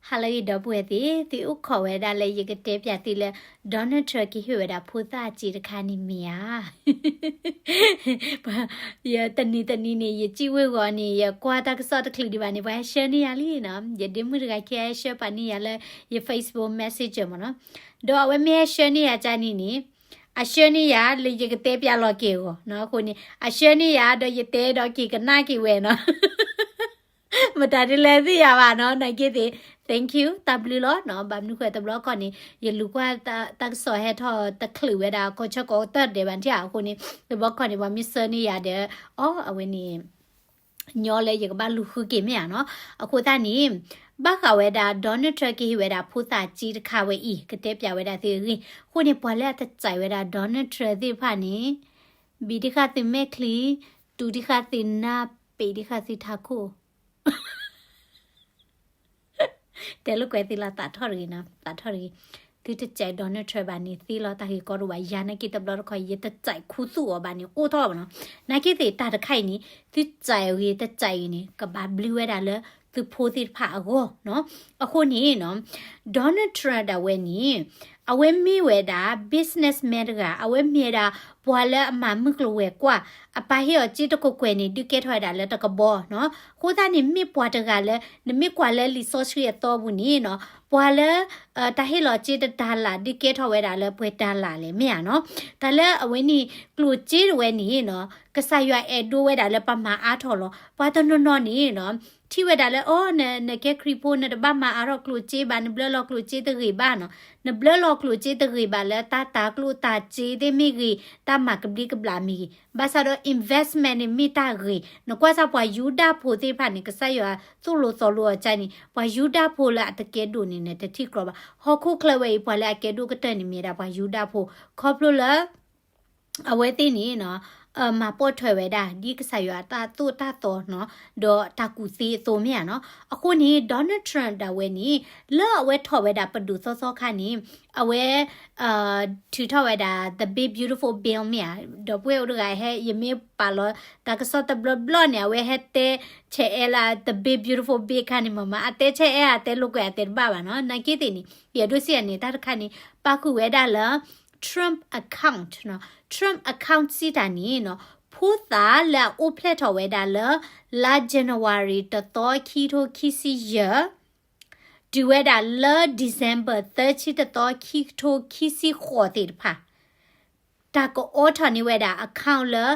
ဟါလၢအဂ့ၤ ဒီပုၢ်ဝဲၢ်သ့ၣ်, သုအိၣ်ခိးဝဲဒၣ်လၢယကတဲပျးသုလၢ Donald Trump ကဟ့ၣ်ဝဲဒၣ်ဖိသၣ်စ့တခါန့ၣ်မ့ၢ်ဧါ. ယတနံၤတနံၤန့ၣ် ယစံၣ်ဝ့ၢ်ဂီၤန့ၣ် ယကွၢ်တၢ်ကစီၣ်တချုးဒံးဘၣ်န့ၣ် ပှၤဟဲဆှၢန့ၢ်ယၤလံနီၤ. ယဒ့မုၣ်တဂၤခံဂၤဟဲဆှၢပာ်န့ၢ်ယၤလၢ ယ Facebook Messenger မ့ၢ်နီၤ. ဒီးအဝဲမ့ၢ်ဟဲဆှၢန့ၢ်ယၤကါန့ၣ်န့ၣ် အဆှၢန့ၢ်ယၤလၢယကတဲပျးလီၤက့ၤအဂီၢ်နီၤ. အဃိန့ၣ် အဆှၢန့ၢ်ယၤဒီးယတဲဒီးက့ၤကနၣ်က့ၤဝဲနီၤ. မတၤဒ်လဲၣ်သ့ၣ်ညါဘၣ်နီၤ, နာ်က့သ့ၣ် thank you တၢ်ဘျုးလီၤနီၤ. ဘၣ်မနုၤဃိတဘျီခီန့ၣ် ယလူၤကွၢ်တၢ်ကစီၣ်ဟဲထီၣ်တချုးဝဲဒၣ် ကီၢ်ဆၢကီၢ်ကတၢၢ်ဒဲးဘၣ်ထံၣ်ဧါ. အဃိန့ၣ် တဘျီခီန့ၣ် ပှၤမ့ၢ်ဆှၢန့ၢ်ယၤဒီး အီ အဝဲန့ၣ် ညီလၢယကဘၣ်လူၤဃုက့ၤမ့ၢ်ဧါနီၤ. အဃိသတးန့ၣ် ဘၣ်ဃးဝဲဒၣ် Donald Trump ကဟ့ၣ်ဝဲဒၣ်ဖိသၣ်စ့တခါဝဲအံၤ ကတဲပျးဝဲဒၣ်သုအဂ့ၢ်. အဃိန့ၣ် ပှၤလၢအတစဲးဝဲဒၣ် Donald Trump သ့ၣ်တဖၣ်န့ၣ် ဘံၣ်ဒံးဃာ်သုမဲာ်ချံ, တူၢ်ဒံးဃာ်သုနၢ်, ပ့းဒံးဃာ်သုထးခိၣ် တဲလိာ်ကွဲသ့လီၤ သးထီၣ်တဂ့ၤနီၤ, သးထီၣ်တဂ့ၤ. သုတစဲး Donald Trump ဘၣ်န့ၣ်သ့လီၤ တၢ်ဂ့ၢ်ကီတအိၣ်ဘၣ်. ယၤနာ်က့တဘျီတခီ ယတစဲးခူသူၣ်အီၤဘၣ်န့ၣ် အိၣ်ထီၣ်ဘၣ်နီၤ. နာ်က့သ့ၣ် တၢ်တခါအံၤန့ၣ် သုစဲးဂ့ၤတစဲးဂ့ၤန့ၣ် ကဘၣ်ဘျုးဝဲဒၣ်လၢသုဖိသ့ၣ်တဖၣ်အဂီၢ်နီၤ. အဃိန့ၣ်နီၤ Donald Trump ဒၣ်ဝဲန့ၣ် အဝဲမ့ၢ်ဝဲဒၣ် businessman တဂၤ, အဝဲမ့ၢ်ဝဲဒၣ် ပှၤလၢအမၤမုၢ်ကျိၤဝဲၤကွာ်, အပၢ်ဟ့ၣ်အီၤစ့တကွဲၢ်ကွဲၢ်န့ၣ် ဒုးကဲထီၣ်ဝဲဒၣ်လၢတကဘီနီၤ. အဃိသတးန့ၣ် မ့ၢ်ပှၤတဂၤလၢ နမ့ၢ်ကွၢ်လၢလံာ်စီဆှံအသီပူၤန့ၣ်နီၤ ပှၤလၢ တၢ်ဟ့ၣ်လီၤစ့တတၤလၣ် ဒုးကဲထီၣ်ဝဲဒၣ်လၢပှဲၤတၤလၣ်လဲၣ် မ့ၢ်ဧါနီၤ. တၢ်လၢအဝဲန့ၣ် ကျိၣ်စ့တဝဲန့ၣ်နီၤ ကစၢ်ယွၤအဲၣ်ဒိးဝဲဒၣ်လၢပမၤအါထီၣ်လီၤ. ပှၤတနီၤနီၤန့ၣ်နီၤ ထံၣ်ဝဲဒၣ်လၢ အိ နကဲခရံာ်ဖိ နတဘၣ်မၤအါထီၣ်ကျိၣ်စ့ဘၣ်, နဘျၢလီၤကျိၣ်စ့တဂ့ၤဘၣ်နီၤ. နဘျၢလီၤကျိၣ်စ့တဂ့ၤဘၣ်လၢတၢ်တၤကျိၣ်တၤစ့သ့ၣ်မ့ၢ်ဂ့ၤ, တၢ်မၤကဘျံးကဘျၣ်မ့ၢ်ဂ့ၤ, ဘၣ်ဆၣ်ဒီး investment န့ၣ်မ့ၢ်တၢ်ဂ့ၤ. နကွၢ်စၢ်ပှၤယူဒၤဖိသ့ၣ်တဖၣ်န့ၣ် ကစၢ်ယွၤသိၣ်လိသီလိအီၤကါန့ၣ် ပှၤယူဒၤဖိလၢအတကဲဒိၣ်န့ၣ် နတထံၣ်ကြီဘၣ်. ဟီၣ်ခိၣ်ချၢဝဲအံၤ ပှၤလၢအကဲဒိၣ်ကတၢၢ်န့ၣ်မ့ၢ်ဒၣ်ပှၤယူဒၤဖိ, ခီဖျိလၢ အဝဲသ့ၣ်န့ၣ်နီၤ မၤပိာ်ထွဲဝဲဒၣ် ဒ်ကစၢ်ယွၤအတၢ်သိၣ်တၢ်သီနီၤ ဒီးတၢ်ကူၣ်သ့အသိးမ့ၢ်ဧါနီၤ. အဃိန့ၣ် Donald Trump ဒၣ်ဝဲန့ၣ် လၢအဝဲထီၣ်ဝဲဒၣ်ပဒိၣ်သီသီခါန့ၣ် အဝဲ ထုးထီၣ်ဝဲဒၣ် the big beautiful bill မ့ၢ်ဧါ. ဒီပုၢ်ဝဲၢ်အိၣ်တဂၤဟဲ ယမ့ၢ်ပာ်လီၤတၢ်ကစီၣ်တဘျီဘျီန့ၣ် အဝဲဟဲတဲဆဲးအဲလၢ the big beautiful bill ခါန့ၣ် မ့ၢ်မ့ၢ် အတဲဆဲးအဲအတဲလိာ်ကွဲအတဲတဘၣ်ဘၣ်နီၤ. နာ်က့သ့ၣ်န့ၣ် ယအဲၣ်ဒိးစံးန့ၣ် တၢ်တခါန့ၣ် ပာ်ဃုာ်ဝဲဒၣ်လၢ Trump account နီၤ. Trump account စံးတၢ်န့ၣ်နီၤ ဖိသၣ်လၢအအိၣ်ဖျဲၣ်ထီၣ်ဝဲဒၣ်လၢ လါ January တသီ ခံကထိခံဆံယဲၢ် တုၤဝဲဒၣ်လၢ December သၢဆံတသီ ခံကထိခံဆံဃိးသ့ၣ်တဖၣ် တၢ်ကအိးထီၣ်န့ၢ်ဝဲဒၣ် account လၢ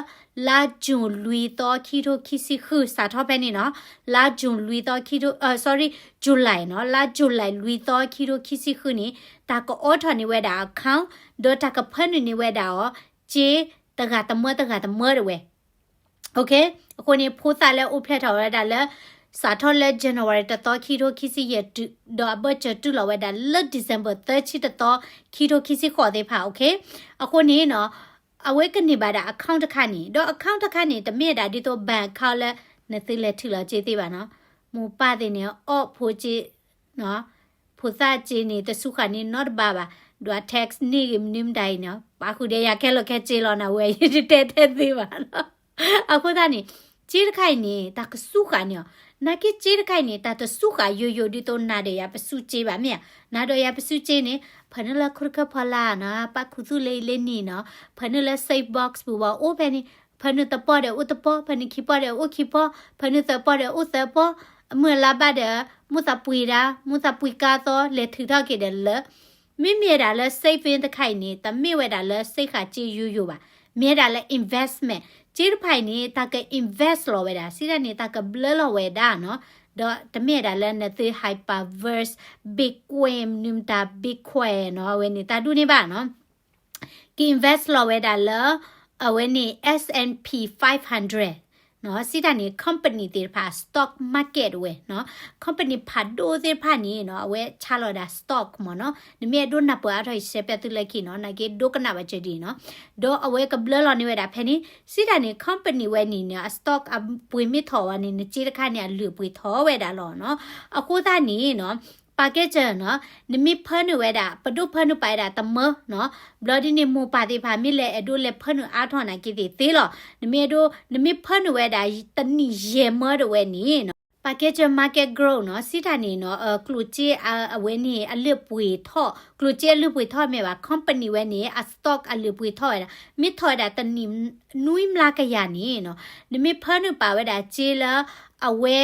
လါ June လွံၢ်သီ ခံကထိခံဆံဃု စးထီၣ်ဖဲန့ၣ်နီၤ. လါ June လွံၢ်သီ ခံကထိ sorry, July နီၤ, လါ July လွံၢ်သီ ခံကထိခံဆံဃုန့ၣ် တၢ်ကအိးထီၣ်န့ၢ်ဝဲဒၣ် account ဒီးတၢ်ကဖၢနုာ်န့ၢ်ဝဲဒၣ်အီၤ စ့တဂၤတမၢတဂၤတမၢတဝဲ OK, အဃိန့ၣ် ဖိသၣ်လၢအိၣ်ဖျဲၣ်ထီၣ်ဝဲဒၣ်လၢ စးထီၣ်လၢ January တသီ ခံကထိခံဆံယဲၢ် တုၤ ဒီးအဘၢၣ်စၢၤတုၤလီၤဝဲဒၣ်လၢ December သၢဆံတသီ ခံကထိခံဆံဃိးသ့ၣ်တဖၣ် OK. အဃိန့ၣ်နီၤ အဝဲကန့ၢ်ဘၣ်ဒၣ် account တခါန့ၣ် ဒီး account တခါန့ၣ် တမ့ၢ်ဒၣ်ဒ်သိး bank account လၢ နသုလဲၤထုးလီၤစ့သ့ဘၣ်နီၤ. မိၢ်ပၢ်သ့ၣ်န့ၣ် အီၣ်ဖိစ့ ဖိသၣ်စ့န့ၣ် တစူၢ်ဃာ်န့ၢ်နီတဘ့ၣ်ဘၣ်, ဒွး tax န့ၢ်ဂ့ၤမနုၤမတၤအံၤန့ၣ် ပာ်ဃုာ်ဒီးယၤခဲလၢာ်ခဲဆ့လီၤနဝဲ ယတတဲထဲသ့ဘၣ်နီၤ. အဃိသတးန့ၣ် စ့တခါအံၤန့ၣ် တၢ်ကစူၢ်ဃာ်န့ၢ်အီၤ, နာ်က့စ့တခါအံၤန့ၣ် တၢ်တစူၢ်ဃာ်ယိယိဒ်သိးနၤဒီးယၤပစူးစ့ဘၣ်မ့ၢ်ဧါ, နၤဒီးယၤပစူးစ့န့ၣ် ဖၢနုာ်လၢခိတခၢၣ်ဖီလာ်နီၤ, ပာ်ခူသူၣ်လၢအံၤလၢနံၤနီၤ, ဖၢနုာ်လၢ safe box ပူၤဘၣ်အိၣ်ဖဲန့ၣ်, ဖၢနုာ်သပီၢ်ဒီးအိၣ်သပီၢ်, ဖၢနုာ်ခံပီၢ်ဒီးအိၣ်ခံပီၢ်, ဖၢနုာ်သၢပီၢ်ဒီးအိၣ်သၢပီၢ်, အမုၢ်အလါဘၣ်ဒီး မိၣ်သးပှ့ၤဒၣ်, မိၣ်သးပှ့ၤကါသီ လဲၤထုးထီၣ်က့ၤဒီးလၢ မ့မ့ၢ်ဝဲဒၣ်လၢ saving တခါအံၤန့ၣ် တမ့ၢ်ဝဲဒၣ်လၢ စ့ဃာ်စ့ယိယိဘၣ်, မ့ၢ်ဝဲဒၣ်လၢ investment, စ့တဖၣ်အံၤန့ၣ် တၢ်က invest လီၤဝဲဒၣ်, စံးတၢ်န့ၣ် တၢ်ကဘျၢလီၤဝဲဒၣ်နီၤ, ဒီးတမ့ၢ်ဝဲဒၣ်လၢနသု hyperverse, Bitcoin မနုၤမတၤ Bitcoin နီၤ, အဝဲန့ၣ် တၢ်ဒူၣ်န့ၣ်ဘၣ်နီၤ က invest လီၤဝဲဒၣ်လၢ အဝဲန့ၣ် S and P five hundred နီၤ, စံးတၢ်န့ၣ် company သ့ၣ်တဖၣ် stock market ဝဲနီၤ, company ဖးဒိၣ်သ့ၣ်တဖၣ်န့ၣ်နီၤ, အဝဲဆါလီၤဝဲဒၣ် stock မ့ၢ်နီၤ, နမ့ၢ်အဲၣ်ဒိးနၢ်ပၢၢ်အါထီၣ် ယရှဲပျးသုလၢခံနီၤ, နာ်က့ဒိကနၣ်ဘၣ်စၢၤဒ်အံၤနီၤ, ဒီးအဝဲကဘျၢလီၤန့ၢ်ဝဲဒၣ်ဖဲန့ၣ်, စံးတၢ်န့ၣ် company ဝဲန့ၣ်နီၤ, အ stock အပှ့ၤမ့ၢ်ထီၣ်ဝဲန့ၣ် နစ့တခါန့ၣ် အလုၢ်အပှ့ၤထီၣ်ဝဲဒၣ်လီၤနီၤ, အဃိသတးန့ၣ်နီၤ ပာ်ကဲစၢၤနီၤ, နမ့ၢ်ဖၢနုာ်ဝဲဒၣ် ပဒိၣ်ဖၢနုာ်ပာ်ဝဲဒၣ်တမၢနီၤ, ဘျီဒ်န့ၣ် မိၢ်ပၢ်သ့ၣ်တဖၣ် မ့ၢ်လဲၤအဲၣ်ဒိးလဲၤဖၢနုာ်အါထီၣ်နာ်က့သ့ၣ်သ့လီၤ, နမ့ၢ်အဲၣ်ဒိး နမ့ၢ်ဖၢနုာ်ဝဲဒၣ် တနံၣ်ယဲၢ်မၢတဝဲန့ၣ်နီၤ, ပာ်ကဲစၢၤ market growth နီၤ, စံးတၢ်န့ၣ်နီၤ, ကျိၣ်စ့အဝဲန့ၣ် အလုၢ်အပှ့ၤထီၣ်, ကျိၣ်စ့အလုၢ်အပှ့ၤထီၣ်မ့ၢ်ဘၣ်, company ဝဲန့ၣ် အ stock အလုၢ်အပှ့ၤထီၣ်ဝဲဒၣ်, မ့ၢ်ထီၣ်ဝဲဒၣ်တနံၣ်နွံမျးကယၤန့ၣ်နီၤ, နမ့ၢ်ဖၢနုာ်ပာ်ဝဲဒၣ်စ့လၢ အဝဲ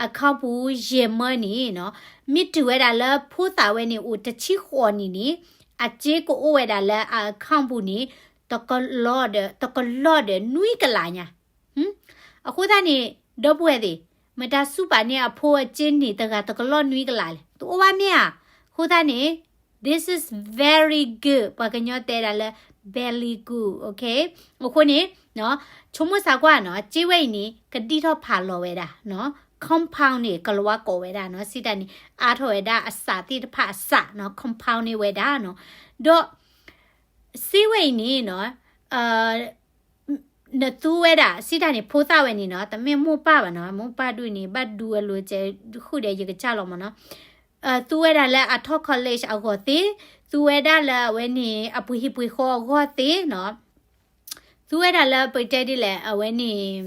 account ပူၤယဲၢ်မၢန့ၣ်နီၤ, မ့ၢ်တုၤဝဲဒၣ်လၢဖိသၣ်ဝဲန့ၣ် အိၣ်တဆံဃိးနံၣ်န့ၣ်, အစ့ကအိၣ်ဝဲဒၣ်လၢအ account ပူၤန့ၣ် တကလီၢ်ဒီး တကလီၢ်ဒီးနွံကလးညါ. အဃိသတးန့ၣ် ဒီပုၢ်ဝဲၢ်သ့ၣ်, မတၤစူးပာ်န့ၢ်အဖိအစ့န့ၢ်တဂၤတကလီၢ်နွံကလးလဲၣ်, တအိၣ်ဘၣ်မ့ၢ်ဧါ. အဃိသတးန့ၣ် this is very good, ပှၤကညီတဲဒၣ်လၢ very good, okay. အဃိန့ၣ် ဆိကမိၣ်သးကွၢ်နီၤ, စ့ဝဲအံၤန့ၣ် ကဒံၣ်ထီၣ်ဖးလီၤဝဲဒၣ်နီၤ, compound န့ၣ် ကလၤဝါကိးဝဲဒၣ်နီၤ, စံးတၢ်န့ၣ် အါထီၣ်ဝဲဒၣ်အစးသ့ၣ်တဖၣ်အစးနီၤ, compound န့ၢ်ဝဲဒၣ်နီၤ, ဒီး စ့ဝဲအံၤန့ၣ်နီၤ, နသူဝဲဒၣ် စံးတၢ်န့ၣ် ဖိသၣ်ဝဲန့ၣ်နီၤ, တမ့ၢ်မိၢ်ပၢ်ဘၣ်နီၤ, မိၢ်ပၢ်ဒူၣ်န့ၣ် ဘၣ်ဒူဝဲလိၤကဲဃုာ်ဒီးယကစၢ်လီၤမၢ်နီၤ, သူဝဲဒၣ်လၢအထီၣ် college အဂီၢ်သ့, သူဝဲဒၣ်လၢအဝဲန့ၣ် အပှ့ၤဟံၣ်ပှ့ၤဃီအဂီၢ်သ့နီၤ, သူဝဲဒၣ်လၢပကတဲဒ်လဲၣ် အဝဲန့ၣ်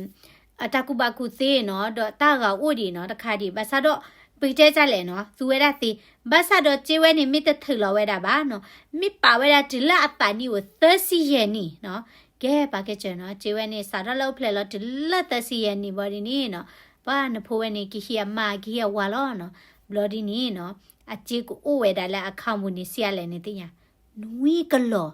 အတၢ်ကူၣ်ဘၣ်ကူၣ်သ့နီၤ, ဒီးတၢ်ဂၤအိၣ်ဒံးနီၤ, တခါဒံး ဘၣ်ဆၣ်ဒီး ပကတဲဒ်လဲၣ်နီၤ, သူဝဲဒၣ်သ့, ဘၣ်ဆၣ်ဒီးစ့ဝဲန့ၣ် မ့ၢ်တထုးလီၤဝဲဒၣ်ဘၣ်နီၤ, မ့ၢ်ပာ်ဝဲဒၣ်တုၤလၢအသးနံၣ်အိၣ်သၢဆံယဲၢ်နံၣ်နီၤ, ကဲပာ်ကဲစၢၤနီၤ, စ့ဝဲန့ၣ် စးထီၣ်လၢအိၣ်ဖျဲၣ်လီၤတုၤလၢသၢဆံယဲၢ်နံၣ်ဘၣ်ဒ်န့ၣ်နီၤ, ပှၤနဖိဝဲန့ၣ် ကဟံးအမါ ကဟံးအဝၤလီၤနီၤ, ဘျီဒ်န့ၣ်နီၤ, အစ့ကအိၣ်ဝဲဒၣ်လၢ account ပူၤန့ၣ် ဆံးအါလဲၣ်န့ၣ်သ့ၣ်ညါ နွံကလီၢ်,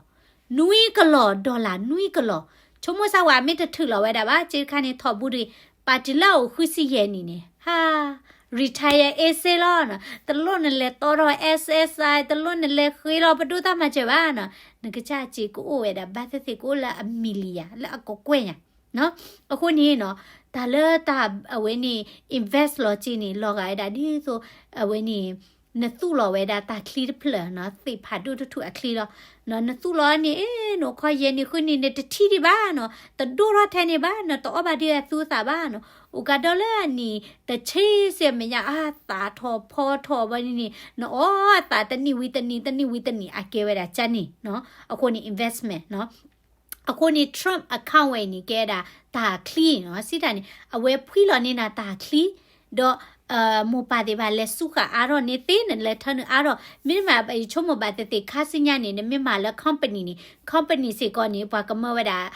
နွံကလီၢ် dollar နွံကလီၢ်, ဆိကမိၣ်စၢ်ဝဲ မ့ၢ်တထုးလီၤဝဲဒၣ်ဘၣ်, စ့တခါန့ၣ် ထီၣ်ဘူးတဂ့ၤ, ပာ်တုၤလၢအအိၣ်ဃုဆံယဲၢ်နံၣ်န့ၣ်, ဟါ, retire အ့စ့လီၤနီၤ, တလိၣ်နလဲၤတီထီၣ် SSI, တလိၣ်နလဲၤဃ့လီၤပဒိၣ်တၢ်မၤစၢၤဘၣ်နီၤ, နကစၢ်စ့ကအိၣ်ဝဲဒၣ် ဘၣ်သ့ၣ်သ့ၣ်ကအိၣ်လၢအ million လၢအကကွဲၢ်ညါ အဃိန့ၣ်နီၤ, တၢ်လၢတၢ်အဝဲန့ၣ် invest လီၤစ့န့ၣ် လီၤဂာ်ဝဲဒၣ်ဒ်သိး အဝဲန့ၣ် နသူၣ်လီၤဝဲဒၣ်တၢ်ချံတဖျၢၣ်နီၤ, သ့ၣ်ဖးဒိၣ်တထူၣ်အချံလီၤ. နသူၣ်လီၤန့ၣ် နအိၣ်ခီယဲၢ်နံၣ်ဃုနံၣ်န့ၣ် တထံၣ်ဒံးဘၣ်နီၤ, တဒိၣ်ထီၣ်ထဲန့ၣ်ဘၣ်နီၤ, တအီၣ်ဘၣ်ဒ်အသူအသးဘၣ်နီၤ, အိၣ်ကဒီးလၢအနံၣ်တဆံစ့ၢ်မဲာ်ညါ အသးထီၣ်ဖီထီၣ်ဘၣ်န့ၣ်န့ၣ် နအီၣ်အသးတနံၣ်ဝံၤတနံၣ် တနံၣ်ဝံၤတနံၣ် အကဲဝဲဒၣ်ကန့ၣ်နီၤ, အဃိန့ၣ် investment နီၤ. အဃိန့ၣ် Trump account ဝဲအံၤန့ၣ် ကဲဒၣ်တၢ်ချံနီၤ, စံးတၢ်န့ၣ် အဝဲဖှံလီၤန့ၢ်နၤတၢ်ချံ, ဒီး မိၢ်ပၢ်သ့ၣ်တဖၣ်လဲၤစူးဃာ်အါထီၣ်န့ၢ်သ့ နလဲၤထၢနုာ်အါထီၣ်, မ့တမ့ၢ် ယဆိကမိၣ်ဘၣ်သ့ၣ်သ့ၣ် ခါဆူညါန့ၣ် နမ့ၢ်မၤလၢ company န့ၣ် company စ့ၢ်ကီးန့ၣ် ပှၤကမၢဝဲဒၣ်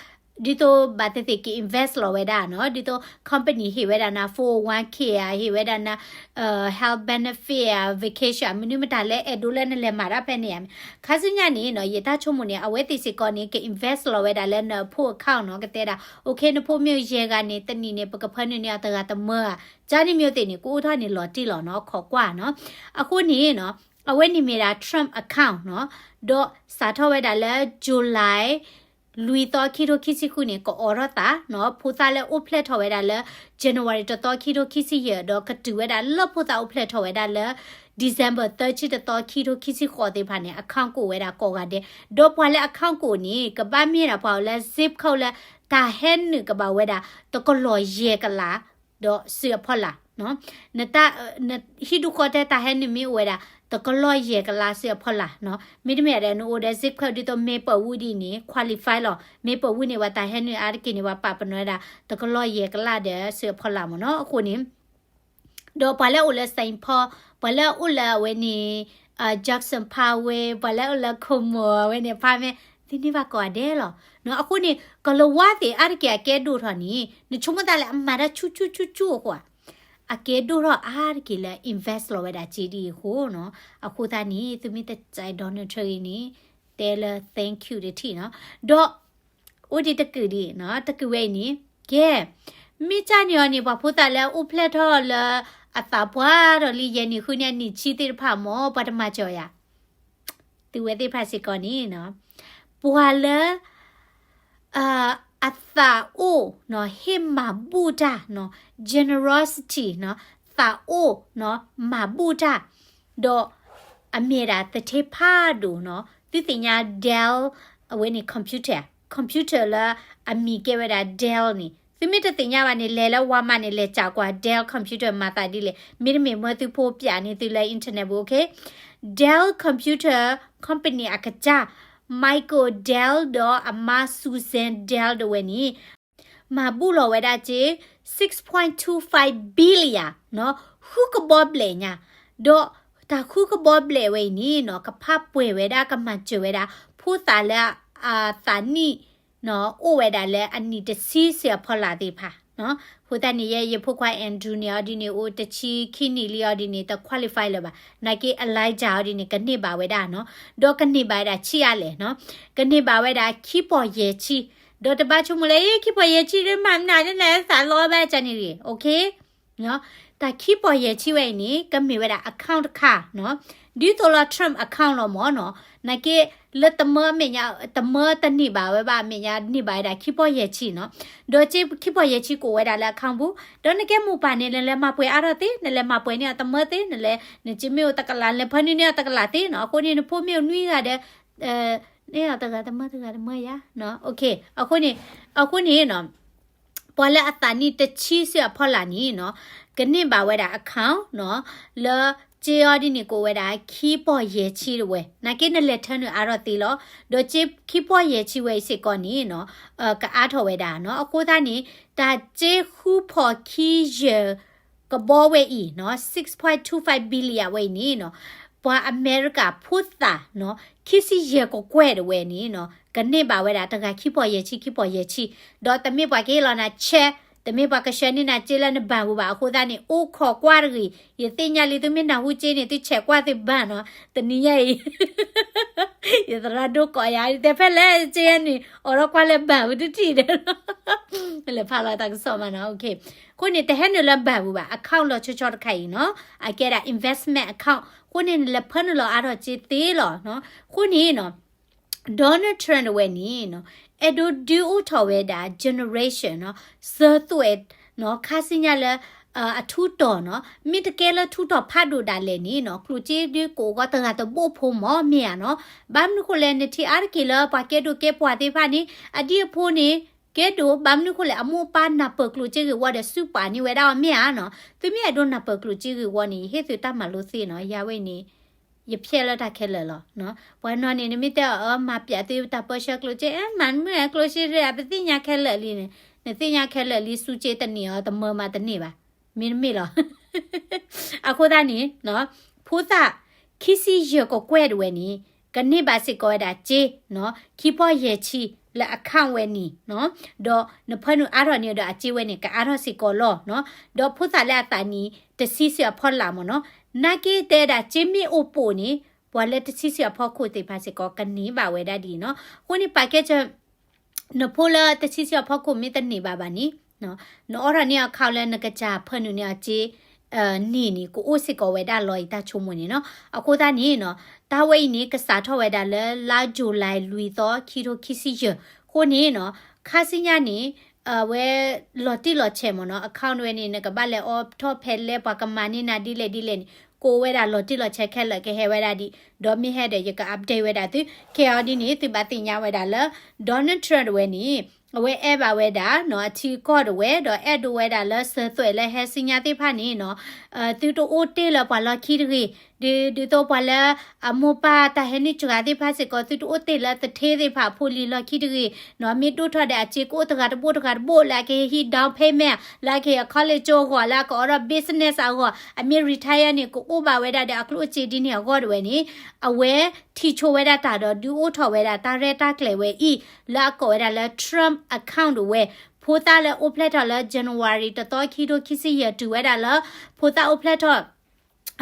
ဒ်သိးဘၣ်သ့ၣ်သ့ၣ်က့ၤ invest လီၤဝဲဒၣ်နီၤ, ဒ်သိး company ဟ့ၣ်ဝဲဒၣ်နၤ four oh one k ဧါ, ဟ့ၣ်ဝဲဒၣ်နၤ health benefit ဧါ, vacation မနုၤမတၤလၢ အဲၣ်ဒိးလၢနလဲၤမၤတၢ်ဖဲန့ၣ်ဧါ. ခါဆူညါန့ၣ်နီၤ ယတၢ်ဆိကမိၣ်န့ၣ် အဝဲသ့ၣ်စ့ၢ်ကီးန့ၣ် က invest လီၤဝဲဒၣ်လၢနဖိ account နီၤ, ကတဲဒၣ် okay နဖိမ့ၢ်ယဲၢ်ဂၤန့ၣ် တနံၣ်န့ၣ် ပကဖၢနုာ်န့ၢ်အီၤတဂၤတမၢဧါ, ကန့ၣ်မ့ၢ်သ့ၣ်န့ၣ် ကအိၣ်ထီၣ်န့ၣ်လီၤတံၢ်လီၤနီၤ, ခိးကွၢ်နီၤ. အဃိန့ၣ်နီၤ အဝဲန့ၣ်မ့ၢ်ဒၣ် Trump account နီၤ, ဒီးစးထီၣ်ဝဲဒၣ်လၢ July လွံၢ်သီ ခံထိခံဆံဃုန့ၣ် ကအိးထီၣ်သးနီၤ, ဖိသၣ်လၢအိၣ်ဖျဲၣ်ထီၣ်ဝဲဒၣ်လၢ January တသီ ခံထိခံဆံယဲၢ် ဒီးကတုၤဝဲဒၣ်လၢဖိသၣ်အိၣ်ဖျဲၣ်ထီၣ်ဝဲဒၣ်လၢ December သၢဆံတသီ ခံထိခံဆံဃိးသ့ၣ်တဖၣ်န့ၣ် account ကအိၣ်ဝဲဒၣ်ကိးဂၤဒဲး, ဒီးပှၤလၢ account ကအိၣ်န့ၣ် ကဘၣ်မ့ၢ်ဒၣ်ပှၤအိၣ်လၢ zip code လၢတၢ်ဟဲနုာ်ကဘၣ်ဝဲဒၣ် တကလီၢ်ယဲၢ်ကလး ဒီးစုအဖီလာ် နတၢ် နဟံၣ်ဒူၣ်ဃီတဲတၢ်ဟဲနုာ်မ့ၢ်အိၣ်ဝဲဒၣ် တကလီၢ်ယဲၢ်ကလးစုအဖီလာ်နီၤ, မ့တမ့ၢ်ဒီးနအိၣ်ဒီး zip code ဒ်သိး Maple Wood ဒ်န့ၣ် qualify လီၤ, Maple Wood န့ၣ် ပှၤတၢ်ဟဲနုာ်အါတက့ၢ်န့ၣ် ပှၤပာ်ပနီၣ်ဝဲဒၣ် တကလီၢ်ယဲၢ်ကလးဒီးစုအဖီလာ်မ့ၢ်နီၤ, အဃိန့ၣ် ဒီးပှၤလၢအိၣ်လၢ Saint Paul, ပှၤလၢအိၣ်လၢအဝဲန့ၣ် Jackson Parkway, ပှၤလၢအိၣ်လၢ Como အဝဲန့ၣ် apartment သ့န့ၢ်ဘၣ်ကိးဂၤဒဲးလီၤ. အဃိန့ၣ် ကလၤဝါသ့ၣ်အါတက့ၢ်အကဲဒိၣ်ထီၣ်န့ၣ် နဆိကမိၣ်သးလၢအမၤတၢ်ဆူၣ်ဆူၣ်ဆူၣ်ဆူၣ်အဃိဧါ, အကဲဒိၣ်ထီၣ်အါတက့ၢ်လၢ invest လီၤဝဲဒၣ်စ့ဒ်အံၤအဃိနီၤ, အဃိသတးန့ၣ် သုမ့ၢ်တကြိုက် Donald Trump အံၤန့ၣ် တဲလၢ thank you တထံၣ်နီၤ, ဒီး အိၣ်ဒံးတကုာ်ဒံးနီၤ, တကုာ်ဝဲအံၤန့ၣ် ကဲ မ့ၢ်ကၢ်န့ၣ်အီၤန့ၣ် ပှၤဖိသၣ်လၢအိၣ်ဖျဲၣ်ထီၣ်လၢ အသးပှၢ်ထီၣ်လံယဲၢ်နံၣ်ဃုနံၣ်အနံၣ်ဆံသ့ၣ်တဖၣ်မ့ၢ် ပှၤတမၤစၢၤယၤ, သုဝဲသ့ၣ်တဖၣ်စ့ၢ်ကီးန့ၣ်နီၤ, ပှၤလၢ အသးအိၣ်နီၤ ဟ့ၣ်မၤဘူၣ်တၢ်နီၤ, generosity နီၤ, သးအိၣ်နီၤ မၤဘူၣ်တၢ်, ဒီးအမ့ၢ်ဒၣ်သထ့ဖးဒိၣ်နီၤ, သုသ့ၣ်ညါ Dell အဝဲန့ၣ် computer, computer လၢအမံၤကဲဝဲဒၣ် Dell န့ၣ် သုမ့ၢ်တသ့ၣ်ညါဘၣ်န့ၣ် လဲၤလၢ Walmart န့ၣ် လဲၤစးကွၢ် Dell computer မၤသးဒ်လဲၣ်, မ့တမ့ၢ်မၢသုဖိပျးန့ၢ်သုလၢ internet ပူၤ okay, Dell computer company အကစၢ် Michael Dell ဒီးအမါ Susan Dell ဒၣ်ဝဲန့ၣ် မၤဘူၣ်လီၤဝဲဒၣ်က့ six point two five billion နီၤ, ဃုကဘီဘျဲၣ်ညါ, ဒီးတၢ်ဃုကဘီဘျဲၣ်ဝဲအံၤန့ၣ်နီၤ ကဖးပှဲၤဝဲဒၣ် ကမၤစၢၤဝဲဒၣ် ဖိသၣ်လၢအသးနံၣ် နီၤ အိၣ်ဝဲဒၣ်လၢအနံၣ်တဆံစ့ၢ်အဖီလာ်သ့ၣ်တဖၣ် နီၤ. အဃိသတးန့ၣ် ယဲယဖိခွါ Andrew န့ၣ် အီၤဒ်န့ၣ် အိၣ်တဆံခံနံၣ်လံ အီၤဒ်န့ၣ် တ qualify လၢၤဘၣ်. နာ်က့ Elijah အီၤဒ်န့ၣ် ကန့ၢ်ဘၣ်ဝဲဒၣ်နီၤ, ဒီးကန့ၢ်ဘၣ်ဝဲဒၣ်ဆံးအါလဲၣ်နီၤ, ကန့ၢ်ဘၣ်ဝဲဒၣ်ခံပီၢ်ယဲၢ်ဆံ, ဒီးတဘၣ်ဆိကမိၣ်လၢ အ့ ခံပီၢ်ယဲၢ်ဆံ မၤမနုၤလဲၣ် သးလီဘၣ်ကန့ၣ်ဂ့ၤ okay နီၤ. တၢ်ခံပီၢ်ယဲၢ်ဆံဝဲအံၤန့ၣ် ကမ့ၢ်ဝဲဒၣ် account တခါနီၤ, ဒ်သိးလီၤ Trump account လီၤမၢ်နီၤ, နာ်က့ လၢတမၢအမဲာ်ညါ တမၢတန့ၢ်ဘၣ်ဝဲဘၣ် အမဲာ်ညါန့ၢ်ဘၣ်ဝဲဒၣ်ခံပီၢ်ယဲၢ်ဆံနီၤ, ဒီးက့ခံပီၢ်ယဲၢ်ဆံကအိၣ်ဝဲဒၣ်လၢ account ပူၤ, ဒီးနကဲမိၢ်ပၢ်န့ၣ် နလဲၤမၤပှဲၤအါထီၣ်သ့, နလဲၤမၤပှဲၤန့ၢ်အီၤတမၢသ့, နလဲၤ နက့မ့ၢ်အိၣ်တကလး နလဲၤဖၢနုာ်န့ၢ်အီၤတကလးသ့နီၤ, အဃိန့ၣ် နဖိမ့ၢ်အိၣ်နွံဂၤဒီး န့ၢ်အီၤတဂၤတမၢတဂၤတမၢယါ, okay အဃိန့ၣ် အဃိန့ၣ်နီၤ ပှၤလၢအသးနံၣ်တဆံစ့ၢ်အဖီလာ်န့ၣ်နီၤ ကန့ၢ်ဘၣ်ဝဲဒၣ် account နီၤ, လၢက့အီၤဒ်န့ၣ်ကအိၣ်ဝဲဒၣ်ခံပီၢ်ယဲၢ်ဆံတဝဲ, နာ်က့နလဲၤထၢနုာ်အါထီၣ်သ့လီၤ, ဒီးက့ခံပီၢ်ယဲၢ်ဆံဝဲအံၤစ့ၢ်ကီးန့ၣ်နီၤ ကအါထီၣ်ဝဲဒၣ်နီၤ, အဃိသတးန့ၣ် တၢ်က့ဃုဖီၣ်ခံယဲၢ် ကဘီဝဲအံၤနီၤ six point two five billion ဝဲအံၤန့ၣ်နီၤ, ပှၤအမဲရကၤဖိသၣ်နီၤ ခံဆံယဲၢ်ကကွဲၢ်တဝဲန့ၣ်နီၤ ကန့ၢ်ဘၣ်ဝဲဒၣ်တဂၤခံပီၢ်ယဲၢ်ဆံ ခံပီၢ်ယဲၢ်ဆံ, ဒီးတမ့ၢ်ပှၤကဟ့ၣ်လီၤနၤ check, တမ့ၢ်ပှၤကဆှၢန့ၢ်နၤက့လၢန bank ပူၤဘၣ်, အဃိသတးန့ၣ် အိၣ်ခိးကွၢ်တဂ့ၤ, ယသ့ၣ်ညါလံ သုမ့ၢ်နၢ်ဟူက့န့ၣ် သုဆဲးကွၢ်သု bank နီၤ, တနံၤညါအံၤ ယသရၣ်ဒိၣ်ကိးယၤ တဲဖဲလဲၣ်က့န့ၣ် အိးထီၣ်ကွၢ်လၢ bank ပူၤတထံၣ်ဒီး လဲၤဖးလီၤတၢ်ကစီၣ်မးနီၤ, okay အဃိန့ၣ် တဟဲနုာ်လၢ bank ပူၤဘၣ်, account လီၤဆီဆီတခါအံၤနီၤ, အကဲဒၣ် investment account အဃိန့ၣ် နလဲၤဖၢနုာ်လီၤအါထီၣ်က့သ့လီၤနီၤ, အဃိန့ၣ်နီၤ Donald Trump တဝဲန့ၣ်နီၤ အဲၣ်ဒိးဒုးအိၣ်ထီၣ်ဝဲဒၣ် generation နီၤ စၢၤသွဲၣ်နီၤ ခါဆူညါလၢ အထူးတီၤနီၤ, မ့ၢ်တကဲလၢထူးတီၤဖးဒိၣ်ဒၣ်လဲာ်န့ၣ်နီၤ ကျိၣ်စ့ဒုးကအိၣ်ဂီၢ်တဂၤတဘိဖိမၢ်မ့ၢ်ဧါနီၤ, ဘၣ်မနုၤဃိလဲၣ် နထံၣ်အါတက့ၢ်လၢပှၤကဲဒိၣ်ကဲပှၢ်သ့ၣ်တဖၣ်န့ၣ် အဒံၣ်အဖိန့ၣ် ကဲဒိၣ် ဘၣ်မနုၤဃိလဲၣ် အမိၢ်အပၢ်နၢ်ပၢၢ်ကျိၣ်စ့ဂ့ၢ်ဝီဒီး စူးပာ်န့ၢ်ဝဲဒၣ်အီၤမ့ၢ်ဧါနီၤ, သုမ့ၢ်အဲၣ်ဒိးနၢ်ပၢၢ်ကျိၣ်စ့ဂ့ၢ်ဝီန့ၣ် ယဟ့ၣ်သုတၢ်မၤလိသ့နီၤ, ယၤဝဲန့ၣ် ယဖျဲလၢတၢ်ခဲလၢာ်လီၤနီၤ, ပှၤနီၤန့ၣ် နမ့ၢ်တဲအီၤ အၢ မၤပျးသုတၢ်ပၢဆှၢကျိၣ်စ့ အဲ မၤမုၢ်ကျိၣ်စ့ရ့ အပသ့ၣ်ညါခဲလၢာ်လံန့ၣ်, နသ့ၣ်ညါခဲလၢာ်လံ စူးစ့တန့ၢ်အီၤ တမၢမၤတန့ၢ်ဘၣ်, မ့တမ့ၢ်လီၤ အဃိသတးန့ၣ်နီၤ ဖိသၣ်ခံဆံယဲၢ်ကကွဲၢ်တဝဲန့ၣ် ကန့ၢ်ဘၣ်စ့ၢ်ကီးဝဲဒၣ်စ့နီၤ ခံပီၢ်ယဲၢ်ဆံလၢ account ဝဲန့ၣ်နီၤ, ဒီးနဖၢနုာ်အါထီၣ်န့ၢ်ဒီးအစ့ဝဲန့ၣ် ကအါထီၣ်စ့ၢ်ကီးလီၤနီၤ, ဒီးဖိသၣ်လၢအသးနံၣ် တဆံဆံအဖီလာ်မ့ၢ်နီၤ, နာ်က့တဲဒၣ်စ့မ့ၢ်အိၣ်ပိာ်န့ၣ် ပှၤလၢတဆံဆံအဖီခိၣ်သ့ၣ်တဖၣ်စ့ၢ်ကီး ကန့ၢ်ဘၣ်ဝဲဒၣ်ဒ်နီၤ, အဃိန့ၣ် ပာ်ကဲစၢၤ နဖိလၢတဆံဆံအဖီခိၣ်မ့ၢ်တန့ၢ်ဘၣ်ဘၣ်န့ၣ်, နအိးထီၣ်န့ၢ် account လၢနကစၢ်ဖၢနုာ်န့ၢ်အီၤစ့ န့ၢ်န့ၣ် ကအိၣ်စ့ၢ်ကီးဝဲဒၣ်လီၤအံၤတၢ်ဆိကမိၣ်န့ၣ်နီၤ, အဃိသတးန့ၣ်နီၤ တၢ်ဝဲအံၤန့ၣ် ကစးထီၣ်ဝဲဒၣ်လၢလါ July လွံၢ်သီ ခံထိခံဆံယဲၢ်, အဃိန့ၣ်နီၤ ခါဆူညါန့ၣ် အဝဲ လီၤတံၢ်လီၤဆဲးမ့ၢ်နီၤ account ဝဲန့ၣ် နကဘၣ်လဲၤအိးထီၣ်ဖဲလဲၣ် ပှၤကမၤန့ၢ်နၤဒ်လဲၣ်ဒ်လဲၣ်န့ၣ် ကအိၣ်ဝဲဒၣ်လီၤတံၢ်လီၤဆဲးခဲလၢာ် ကဟဲဝဲဒၣ်ဒ်, ဒီးမ့ၢ်ဟဲဒီးယက update ဝဲဒၣ်သု, ခဲအံၤဒ်န့ၣ် သုဘၣ်သ့ၣ်ညါဝဲဒၣ်လၢ Donald Trump တဝဲန့ၣ် အဝဲအဲၣ်ဘၣ်ဝဲဒၣ်နီၤ အထံကီၢ်တဝဲ ဒီးအဲၣ်ဒိးဝဲဒၣ်လၢစၢၤသွဲၣ်လၢဟဲဆူညါသ့ၣ်တဖၣ်န့ၣ်နီၤ သုတအိၣ်တ့ၢ်လၢပှၤလီၢ်ခံတဂ့ၤ, ဒ် ဒ်သိးပှၤလၢအမိၢ်ပၢ်တၢ်ဟဲနုာ်စှၤသ့ၣ်တဖၣ်စ့ၢ်ကီး သုတအိၣ်တ့ၢ်လၢသထ့သ့ၣ်တဖၣ်အဖိလံၤလီၢ်ခံတဂ့ၤနီၤ, မ့ၢ်ဒိၣ်ထီၣ်ဒီးအစ့ကအိၣ်တဂၤတဘိတဂၤတဘိ လၢအကဟ့ၣ် down payment လၢအကဟ့ၣ် college ကၠိအဂီၢ် လၢအကအိးထီၣ် business အဂီၢ် အမ့ၢ် retire န့ၣ် ကအိၣ်ဘၣ်ဝဲဒၣ်ဒီးအကျိၣ်အစ့ဒ်န့ၣ်အဂီၢ်တဝဲန့ၣ် အဝဲထံၣ်ဆိဝဲဒၣ်တၢ်ဒီးဒုးအိၣ်ထီၣ်ဝဲဒၣ်တၢ်ရဲၣ်တၢ်ကျဲၤဝဲအံၤ လၢအကိးဝဲဒၣ်လၢ Trump account တဝဲ, ဖိသၣ်လၢအိၣ်ဖျဲၣ်ထီၣ်လၢ January တသီ ခံထိခံဆံယဲၢ် တုၤဝဲဒၣ်လၢ ဖိသၣ်အိၣ်ဖျဲၣ်ထီၣ်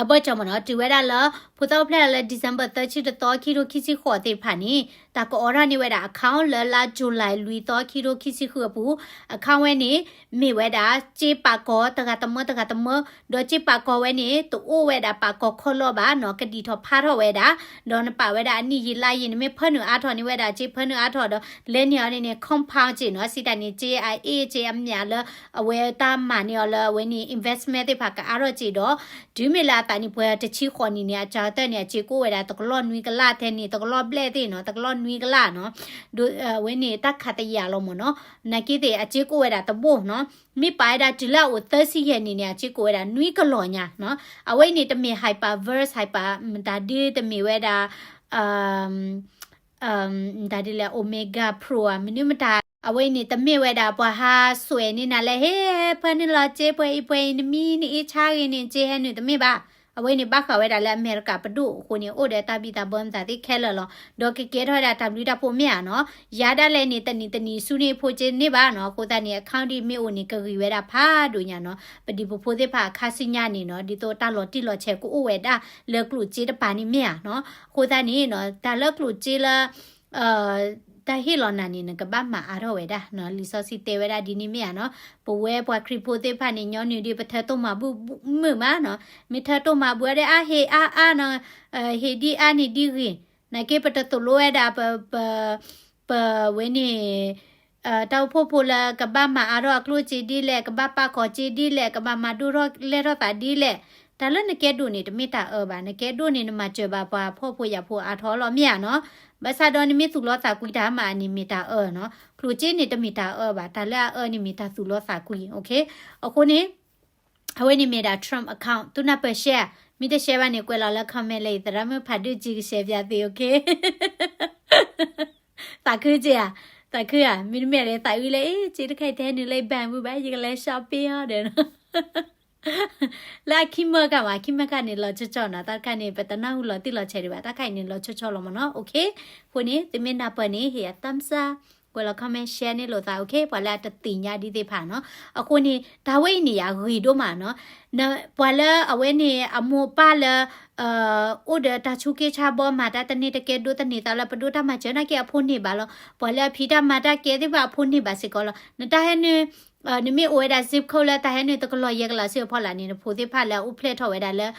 အဘၢၣ်စၢၤမ့ၢ်နီၤ တုၤဝဲဒၣ်လၢ ဖိသၣ်အိၣ်ဖျဲၣ်ထီၣ်လၢ December သၢဆံတသီ ခံထိခံဆံဃိးသ့ၣ်တဖၣ်န့ၣ် တၢ်ကအိးထီၣ်န့ၢ်ဝဲဒၣ် account လၢလါ July လွံၢ်သီ ခံထိခံဆံဃုအပူၤ, account ဝဲန့ၣ် မ့ၢ်ဝဲဒၣ် စ့ပာ်ကီၤတဂၤတမၢတဂၤတမၢ, ဒီးစ့ပာ်ကီၤဝဲန့ၣ် တအိၣ်ဝဲဒၣ်ပာ်ကီၤခီလီၤဘၣ်နီၤ ကဒံၣ်ထီၣ်ဖးထီၣ်ဝဲဒၣ်, ဒီးနပာ်ဝဲဒၣ်အနံၣ်ယံာ်လါယံာ် နမ့ၢ်ဖၢနုာ်အါထီၣ်န့ၢ်ဝဲဒၣ် စ့ဖၢနုာ်အါထီၣ်ဒီး လဲန့ၢ်အီၤန့ၣ်န့ၣ် compound စ့နီၤ စံးတၢ်န့ၣ် စ့အအ့ၣ် စ့အမျးလၢ အဝဲတၢ်မၤန့ၢ်အီၤလၢအဝဲန့ၣ် investment သ့ၣ်တဖၣ်ကအါထီၣ်စ့ဒီး တုၤမ့ၢ်လၢအသးနံၣ်ပှဲၤတဆံဃိးနံၣ်န့ၣ် အစှၤကတၢၢ်န့ၣ် အစ့ကအိၣ်ဝဲဒၣ်တကလီၢ်နွံကလးထဲန့ၣ် တကလီၢ်ဘျဲၣ်သ့ၣ်နီၤ တကလီၢ်နွံကလးနီၤ, အဝဲန့ၣ်တၢ်ခးတယာ်လီၤမ့ၢ်နီၤ, နာ်က့သ့ၣ် အစ့ကအိၣ်ဝဲဒၣ်တဘိနီၤ, မ့ၢ်ပာ်ဝဲဒၣ်တုၤလၢအအိၣ်သၢဆံယဲၢ်နံၣ်န့ၣ် အစ့ကအိၣ်ဝဲဒၣ်နွံကလီၢ်ညါနီၤ, အဝဲအံၤန့ၣ်တမ့ၢ် hyper verse hyper မတၤဒုတမ့ၢ်ဝဲဒၣ် မတၤဒ်လဲၣ် Omega Pro ဧါ မနုၤမတၤ အဝဲအံၤန့ၣ် တမ့ၢ်ဝဲဒၣ်ပှၤဟးစွဲးန့ၢ်နၤလၢ ဟ့ ဟဲဖၢနုာ်လီၤစ့ ပှဲၤအံၤပှဲၤအံၤ နမံနအ့ၣ်ဆါဂ့ၤန့ၣ် စ့ဟဲနုာ် တမ့ၢ်ဘၣ်. အဝဲန့ၣ်ဘၣ်ဃးဝဲဒၣ်လၢအမဲရကၤပဒိၣ်အဃိန့ၣ် အိၣ်ဒီးတၢ်ဘံၣ်တၢ်ဘၢမသးသ့ခဲလၢာ်လီၤ. ဒီးကကဲထီၣ်ဝဲဒၣ်တၢ်ဘျုးတၢ်ဖှိၣ်မ့ၢ်ဧါနီၤ. ယၤဒၣ်လဲာ်န့ၣ် တနံၤတနံၤဆူန့ၣ်ဖိစ့န့ၢ်ဘၣ်နီၤ. အဃိသတးန့ၣ် account ဒ်မ့ၢ်အိၣ်န့ၣ် ကဂံၤဝဲဒၣ်ဖးဒိၣ်ညါနီၤ. ပဒံးပဖိသ့ၣ်တဖၣ်အခါဆူညါန့ၣ်နီၤ ဒ်သိးတၢ်လီၤတံၢ်လီၤဆဲးကအိၣ်ဝဲဒၣ်လၢကျိၣ်စ့တပၤန့ၣ်မ့ၢ်ဧါနီၤ. အဃိသတးန့ၣ်နီၤ တၢ်လၢကျိၣ်စ့လၢ တၢ်ဟ့ၣ်လီၤနၤန့ၣ် နကဘၣ်မၤအါထီၣ်ဝဲဒၣ်နီၤ. လံာ်စီဆှံတဲဝဲဒၣ်ဒ်န့ၣ်မ့ၢ်ဧါနီၤ. ပဝဲပှၤခရံာ်ဖိသ့ၣ်တဖၣ်န့ၣ် ညီနုၢ်ဒ်ပထၢတိၢ်မၤဘူၣ်မုာ်မးနီၤ. မ့ၢ်ထၢတိၢ်မၤဘူၣ်အါဒီး အါဟ့ၣ်အါအါနီၤ, ဟ့ၣ်ဒ်အါန့ၣ်ဒ်ဂ့ၤ, နာ်က့ပတသိၣ်လိဝဲဒၣ် ပ ပဝဲန့ၣ် တၢ်အိၣ်ဖှိၣ်ဖိလၢကဘၣ်မၤအါထီၣ်အကျိၣ်စ့ဒ်လဲၣ်, ကဘၣ်ပာ်ကီၤစ့ဒ်လဲၣ်, ကဘၣ်မၤဒိၣ်ထီၣ်လဲၢ်ထီၣ်သးဒ်လဲၣ်, တၢ်လၢနကဲဒိၣ်န့ၣ် တမ့ၢ်တၢ်အၢဘၣ်. နကဲဒိၣ်န့ၣ် နမၤစၢၤဘၣ်ပှၤဖှီၣ်ဖိယာ်ဖိအါထီၣ်လီၤ မ့ၢ်ဧါနီၤ. ဘၣ်ဆၣ်ဒီးနမ့ၢ်သူၣ်လီသးကွံတၢ်မးန့ၣ် မ့ၢ်တၢ်အၢနီၤ. ကျိၣ်စ့န့ၣ် တမ့ၢ်တၢ်အၢဘၣ်. တၢ်လၢအအၢန့ၣ် မ့ၢ်တၢ်သူၣ်လီသးကွံ, okay. အဃိန့ၣ် အဝဲန့ၣ်မ့ၢ်ဒၣ် Trump account သုနၢ်ပၢၢ် share, မ့ၢ်တ share ဘၣ်န့ၣ် ကွဲးလီၤလၢ comment လၢအံၤ သရၣ်မုၣ်ဖးဒိၣ်ကံကရှဲပၠးသ့, okay. သးခုက့ၤဧါ, သးခုဧါ, မ့တမ့ၢ်လၢသးအုးလၢ အ့ စ့တခါအံၤတဟဲနုာ်လၢ bank ဘၣ် ယကလဲၤ shopping အီၤဒီးနီၤ. လၢအခံမၢ်ခါမး, အခံမၢ်ခါန့ၣ် လီၤဆီဆီနီၤ, တၢ်တခါန့ၣ် ပတနၢ်ဟူလီၤတံၢ်လီၤဆဲးဒံးဘၣ်, တၢ်တခါအံၤန့ၣ် လီၤဆီဆီလီၤမးနီၤ, okay. အဃိန့ၣ် သုမ့ၢ်နၢ်ပၢၢ်န့ၣ် ဟ့ၣ်ယၤ thumbs up, ကွဲးလီၤ comment, share န့ၢ်လိာ်သး, okay. ပှၤလၢအတသ့ၣ်ညါဒ်သ့ၣ်တဖၣ်နီၤ, အဃိန့ၣ် တၢ်ဝဲအံၤန့ၣ် ယဂ့ၤဒိၣ်မးနီၤ. ပှၤလၢအဝဲန့ၣ် အမိၢ်ပၢ်လၢ အိၣ်ဒီးတၢ်ဆူးက့ဆါဘီ မၤတၢ်တန့ၢ်တကဲ ဒိးသန့ၤသးလၢပဒိၣ်တၢ်မၤစၢၤ နာ်က့အဖိန့ၢ်ဘၣ်လီၤ. ပှၤလၢအဖံးတၢ်မၤတၢ်ကဲသ့ၣ်တဖၣ်အဖိန့ၢ်ဘၣ်စ့ၢ်ကီးလီၤ. နတၢ်ဟဲနုာ် နမ့ၢ်အိၣ်ဝဲဒၣ် zip code လၢတၢ်ဟဲနုာ်တကလီၤယဲၢ်ကလးဆူအဖီလာ်န့ၣ် နဖိသ့ၣ်တဖၣ်လၢအအိၣ်ဖျဲၣ်ထီၣ်ဝဲဒၣ်လၢ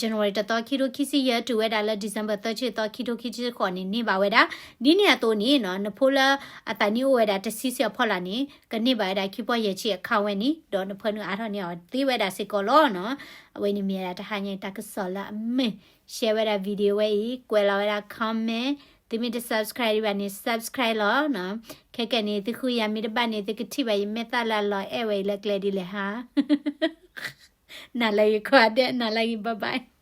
January တသီခံထိခံဆံယဲၢ် တုၤဝဲဒၣ်လၢ December သၢဆံသီခံထိခံဆံဃိးန့ၣ် န့ၢ်ဘၣ်ဝဲဒၣ်. ဒ်န့ၣ်အသိးန့ၣ်နီၤ နဖိလၢအသးနံၣ်အိၣ်ဝဲဒၣ်တဆံဆံအဖီလာ်န့ၣ် ကန့ၢ်ဘၣ်ဝဲဒၣ်ခံပီၢ်ယဲၢ်ဆံ account ဝဲန့ၣ် ဒီးနဖၢနုာ်အါထီၣ်န့ၢ်အီၤသ့ဝဲဒၣ်စ့ၢ်ကီးလီၤနီၤ. အဝဲန့ၣ်မ့ၢ်ဝဲဒၣ်တဟါညါတၢ်ကစီၣ်လၢအမုာ် share ဝဲဒၣ် video ဝဲအံၤ ကွဲးလီၤဝဲဒၣ် comment, သုမ့ၢ်တ subscribe ဒံးဘၣ်န့ၣ် subscribe လီၤနီၤ. ခဲကနံၣ် သုဃုယၤမ့ၢ်တဘၣ်န့ၣ် သုကထံၣ်ဘၣ်ယမဲာ်သၣ်လၢအလီၤအဲၣ်ဝဲအံၤလၢကျဲဒ်လဲၣ်ဟါ. နၤလၢဂ့ၤခွါဒဲး, နၤလၢဂ့ၤ, bye bye.